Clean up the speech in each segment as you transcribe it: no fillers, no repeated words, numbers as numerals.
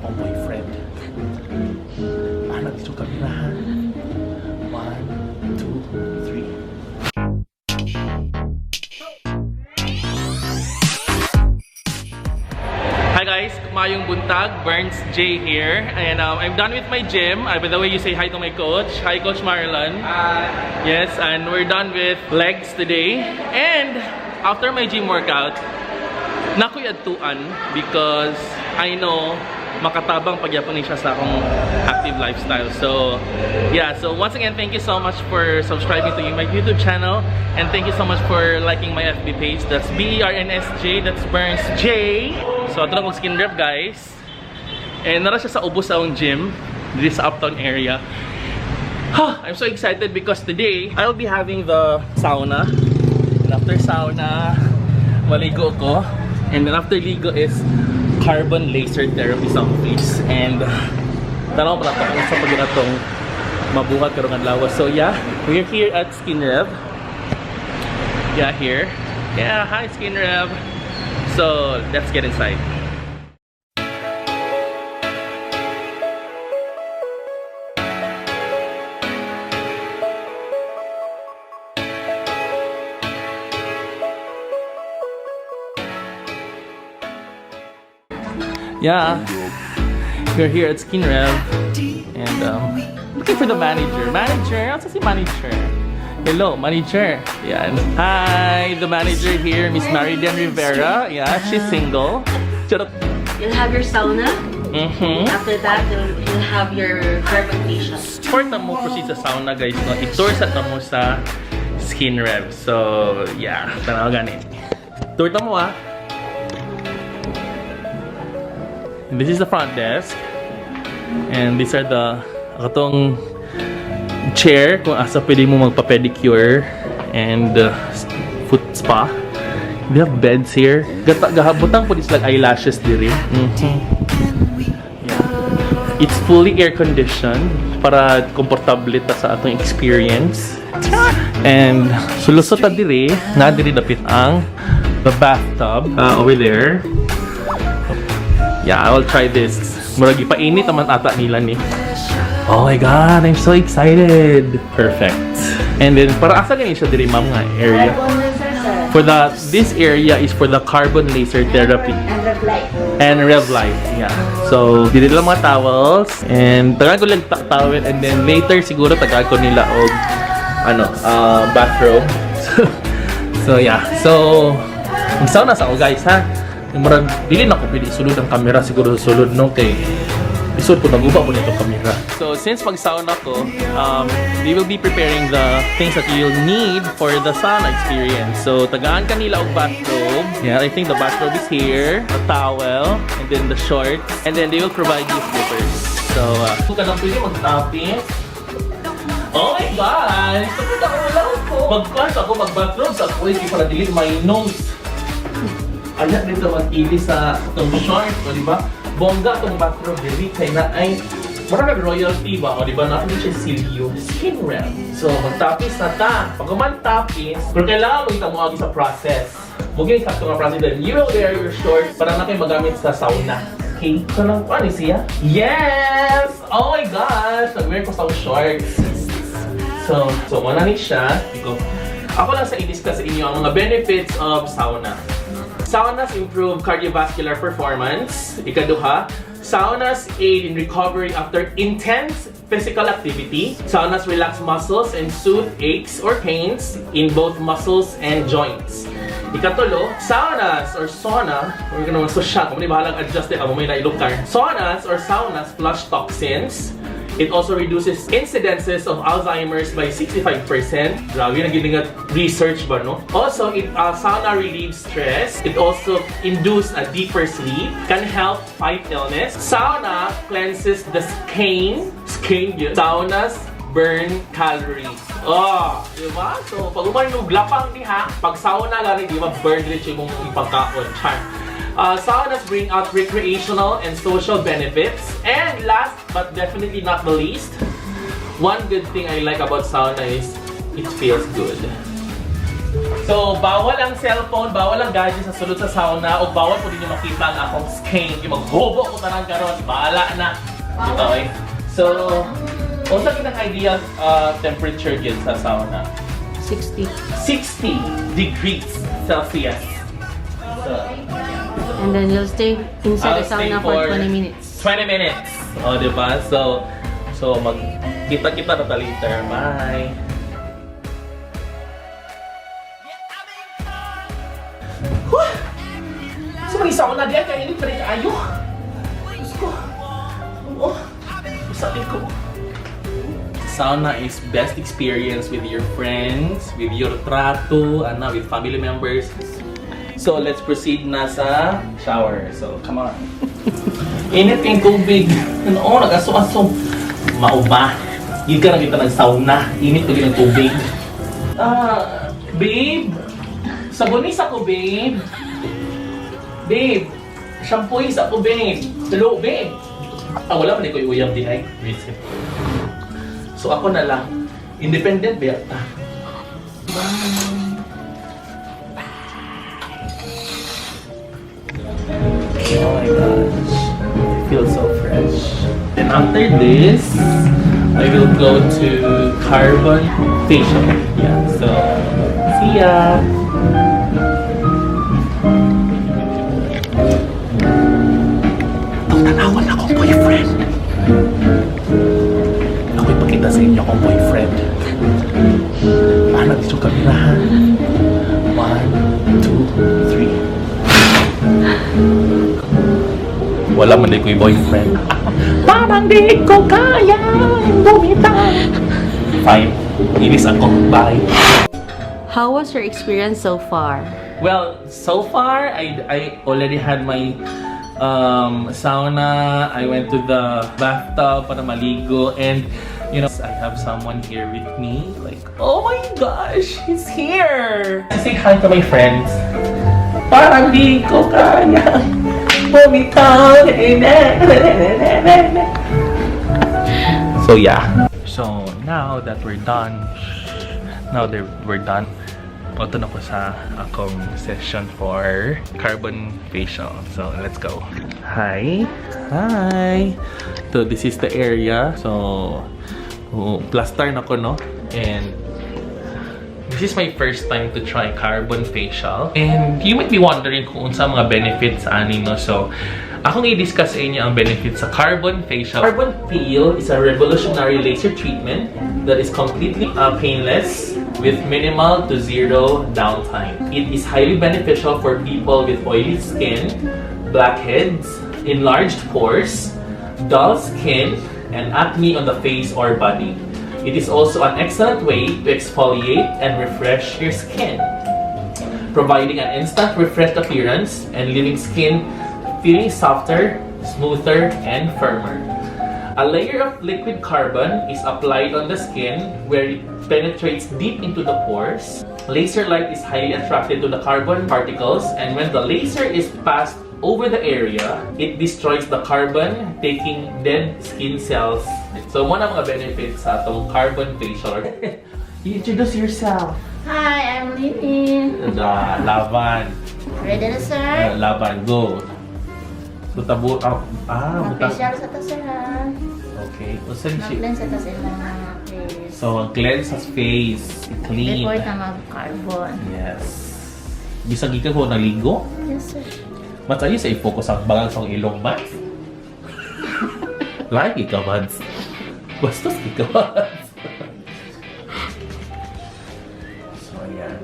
Akong boyfriend. Ano dito kamera ha? One, two, three. Hi guys, maayong buntag, Bernz J here. And I'm done with my gym. By the way, you say hi to my coach. Hi, Coach Marlon. Hi. Yes, and we're done with legs today. And after my gym workout, nakoy adtuan because I know makatabang pagyapon ni siya sa akong active lifestyle. So, yeah. So once again, thank you so much for subscribing to my YouTube channel and thank you so much for liking my FB page. That's BERNSJ, that's Bernz J. So, ato na kong Skin Rev, guys. And nara siya sa ubos sa akong gym, dito sa Uptown area. Huh, I'm so excited because today, I'll be having the sauna. And after sauna, maligo ko. And then after ligo is carbon laser therapy sa akong face. And tanaw pa na ito kung sa pag itong mabuhat karong adlaw. So yeah, we're here at Skin Rev. Yeah, here. Yeah, hi Skin Rev. So let's get inside. Yeah, we're here at Skin Rev and looking for the manager. Manager, asa si manager? Hello, manager. Yan. Hi, the manager here, Miss Maridan Rivera. Yeah, she's single. Charot. You'll have your sauna. After that, you'll have your carbon facial. Before ta mo proceed sa sauna, guys, no, i-tour sa ta mo sa Skin Rev. So, yeah, tanaw gani. Tour ta mo ah. And this is the front desk. And these are the katong chair kung asa pwede mo magpa-pedicure and foot spa. They have beds here. Gata gahabutang po like eyelashes diri. Yeah. It's fully air conditioned para komportable ta sa atong experience. And sulusot ta diri, na diri dapit ang the bathtub over there. Yeah, I will try this. Murag ipainit naman ata nila ni. Oh my God, I'm so excited. Perfect. And then para asa gani siya diri ma'am nga area? Carbon laser, sir. For the this area is for the carbon laser therapy And red light. And Rev Light. Yeah. So, dili lang mga towels and tagaan ko lang towel and then later siguro tagaan ko nila og ano, bathrobe. So yeah. So, mag-sauna sa ako guys ha. Yung murag dili na ko pwede isulod ang camera siguro sa sulod no kay isod ko naguba po nitong camera. So since pag-sauna ko, they will be preparing the things that you'll need for the sauna experience. So tagaan kanila og bathrobe. Yeah, I think the bathrobe is here, a towel, and then the shorts, and then they will provide you slippers. So, kung ka lang pwede mag-topping. Oh my God! Tapos ako lang ko. Mag-class ako, mag-bathrobe sa ako, hindi para dili my nose. Ayan dito mag-ili sa itong short, o di ba? Bongga itong bathrobe dili kay na ay murag royalty ba, o di ba? Natin siya silyo. Skin Rev. So, magtapis na ta. Pag umantapis, pero kailangan mo ita mo sa process. Mugay sakto nga process then you will wear your shorts para na kayo magamit sa sauna. Okay? So, nang, ano siya? Yes! Oh my gosh! Nag-wear ko sa shorts. So, wala ni siya. Iko. Ako lang sa i-discuss sa inyo ang mga benefits of sauna. Saunas improve cardiovascular performance. Ikaduha, saunas aid in recovery after intense physical activity. Saunas relax muscles and soothe aches or pains in both muscles and joints. Ikatulo, saunas or sauna, or gano'n so siya, kung may bahalang adjust eh, kung may nailukar. Saunas or saunas flush toxins. It also reduces incidences of Alzheimer's by 65%. Grabe, naging nga research ba, no? Also, it sauna relieves stress. It also induces a deeper sleep. Can help fight illness. Sauna cleanses the skin. Skin, yun. Saunas burn calories. Oh, di ba? So, pag umarin og lapang diha, pag sauna gani, di ba, burn diretso imong pagkaon. Char. Saunas bring out recreational and social benefits. And last but definitely not the least, one good thing I like about sauna is it feels good. So, bawal ang cellphone, bawal ang gadget sa sulod sa sauna, o bawal po ninyo makita ang akong skin. Yung maghubo ko tanan karon, bahala na. Dito eh. So, unsa kitang ideal temperature gid sa sauna? 60. 60 degrees Celsius. So, And then you'll stay inside I'll the stay sauna for 20 minutes. 20 minutes. O, di ba? So mag kita-kita na ta later. Bye. Huh! So, may sauna diyan. Kaya init pa rin kaayo. Diyos ko. Oo. Sakit ko. Sauna is best experience with your friends, with your trato, ana, with family members. So, let's proceed na sa shower. So, come on. Init yung tubig. Oo, nag-aso-aso. Mauba. Hindi ka na kita nag-sauna. Init pa ng tubig. Ah, babe. Sabunis ako, babe. Babe. Shampoo ako, babe. Hello, babe. Ah, wala pa ko uyab di ay. Visit. So ako na lang. Independent ba yata? Bye. Oh my gosh. I feel so fresh. And after this, I will go to carbon facial. Yeah, so see ya! Tanawan akong boyfriend. Ako ipakita sa inyo akong boyfriend. Paano dito kamera ha? One, two, three. Wala man ko'y boyfriend. Parang di ko kaya bumitaw. Fine. Inis ako. Bye. How was your experience so far? Well, so far, I already had my sauna. I went to the bathtub para maligo. And, I have someone here with me. Like, oh my gosh, he's here! Say hi to my friends. Parang di ko kaya bumitaw. So, yeah. So, now that we're done, now that we're done, Oto na ko sa akong session for carbon facial. So, let's go. Hi. Hi. So, this is the area. So, oh, plaster na ko, no? And this is my first time to try carbon facial. And you might be wondering kung unsa mga benefits ani, no? So, akong i-discuss sa inyo ang benefits sa carbon facial. Carbon peel is a revolutionary laser treatment that is completely painless with minimal to zero downtime. It is highly beneficial for people with oily skin, blackheads, enlarged pores, dull skin, and acne on the face or body. It is also an excellent way to exfoliate and refresh your skin, providing an instant refreshed appearance and leaving skin feeling softer, smoother, and firmer. A layer of liquid carbon is applied on the skin where it penetrates deep into the pores. Laser light is highly attracted to the carbon particles, and when the laser is passed over the area, it destroys the carbon, taking dead skin cells. So, one of mga benefits sa atong carbon facial. You introduce yourself. Hi, I'm Lini. La, laban. Ready na, sir? Laban, go. So, tabo, ah, buta. Mag-facial sa ta, sir, ha? Okay. Usan siya? Mag-cleanse sa ta sa ilang mga face. So, cleanse sa face. Clean. Before ta mag-carbon. Yes. Bisag ikaw ko naligo. Yes, sir. Mas ayos sa i-focus ang bangal sa ilong, Mads. Lagi ka, Mads. Bastos ka, Mads. So, ayan.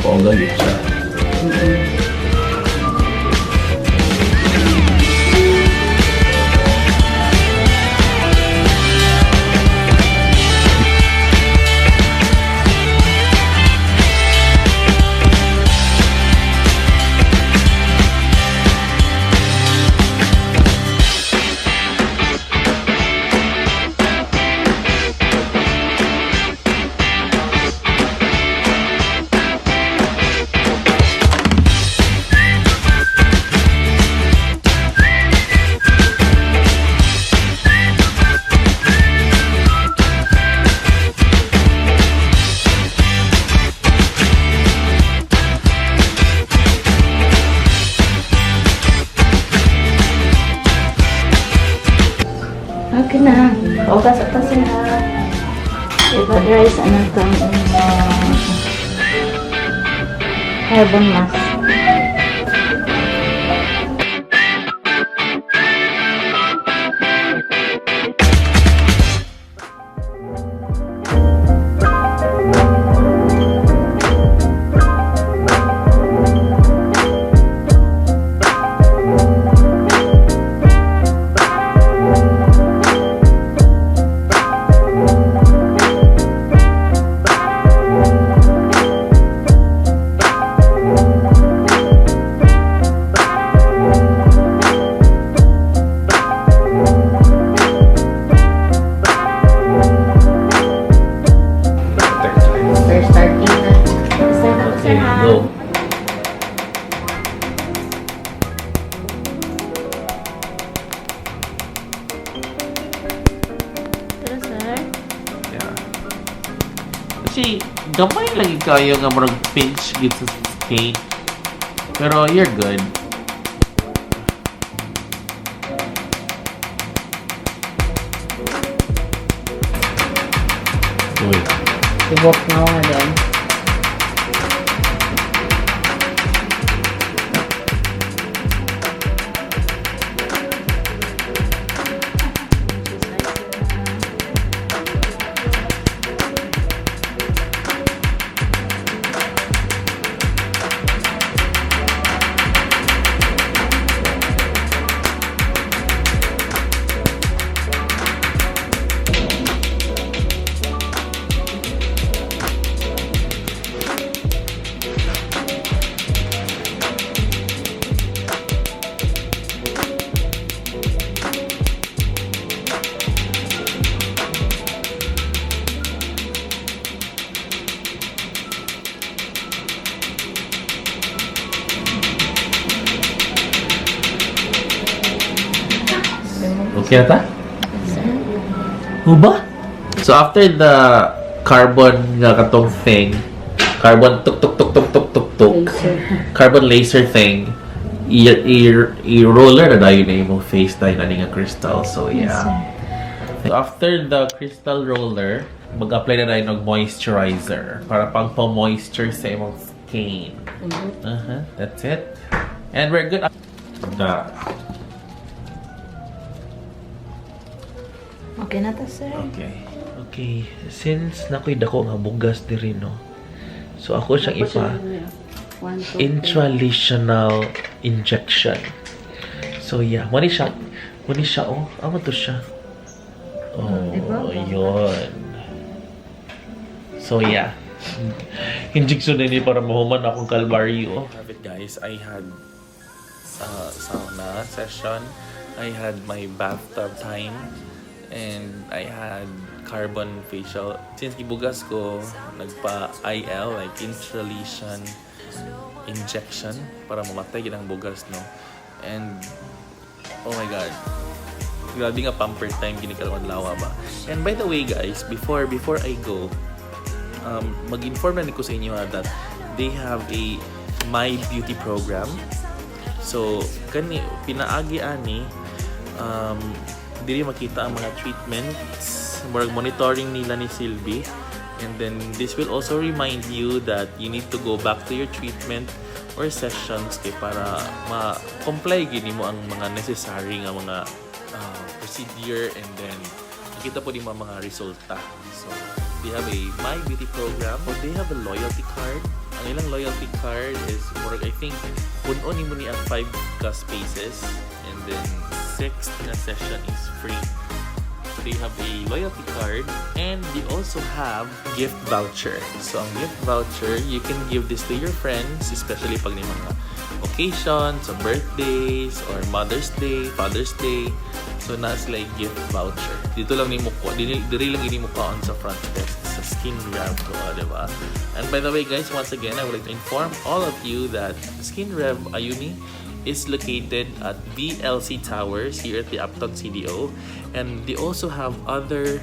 Gipaoga gyud siya. Okay na. Ogas ata sir ha. Ipa-dry sa anong tong carbon mask. Third time. Sir, starting na. Start ako sir Okay, ha. go. Pero sir, Yeah. Kasi gamay lagi kayo nga murag pinch gid sa skin. Pero you're good. Uy. Tibok na ako nga din. Okay na ta? Huba? So after the carbon nga katong thing, carbon tuk tuk tuk tuk tuk tuk tuk, carbon laser thing, i-roller na dayon na imong face dayon ani nga crystal. So yeah. So after the crystal roller, mag-apply na dayon og moisturizer para pang pa-moisture sa imong skin. Uh-huh, that's it. And we're good. Da. Okay na ta sir. Okay. Okay, since nakoy dako nga bugas diri no. So ako siyang ipa One, two, three. intralesional injection. So yeah, mani siya oh, amo to siya. Oh, Diba? yun. So yeah. Injection na ni para mahuman akong kalbaryo. Have it guys, I had sauna session. I had my bathtub time and I had carbon facial. Since gibugas ko, nagpa-IL, like intralesion injection para mamatay gid ang bugas, no? And oh my God, grabe nga pamper time gini karon adlaw ba. And by the way guys, before I go, mag-inform na ni ko sa inyo ha, that they have a My Beauty program. So, kani pinaagi ani diri makita ang mga treatments, murag monitoring nila ni Sylvie. And then this will also remind you that you need to go back to your treatment or sessions kay para ma-comply gini mo ang mga necessary nga mga procedure and then makita po din mga resulta. So, they have a My Beauty program or they have a loyalty card. Ang ilang loyalty card is murag, I think, puno nimo ni ang 5 ka spaces and then sixth na session is free. So they have a loyalty card and they also have gift voucher. So ang gift voucher, you can give this to your friends, especially pag may mga occasions, so birthdays, or Mother's Day, Father's Day. So naa sila gift voucher. Dito lang nimo ko, diri lang nimo kuhaon sa front desk sa Skin Rev, oh, di ba? And by the way, guys, once again, I would like to inform all of you that Skin Rev Ayumi is located at BLC Towers here at the Uptown CDO, and they also have other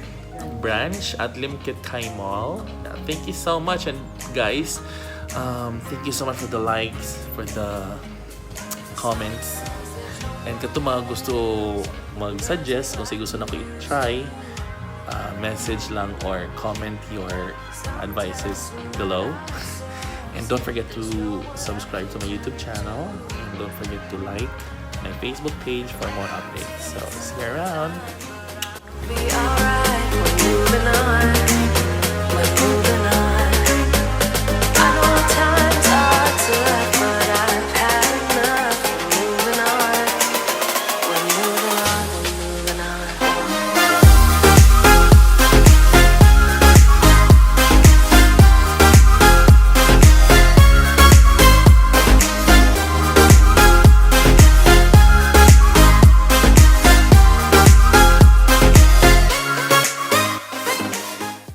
branch at Limketkai Mall. Thank you so much, and guys, thank you so much for the likes, for the comments, and kato mga gusto mag-suggest kung sa gusto nako i-try, message lang or comment your advices below. And don't forget to subscribe to my YouTube channel. And don't forget to like my Facebook page for more updates. So, see you around.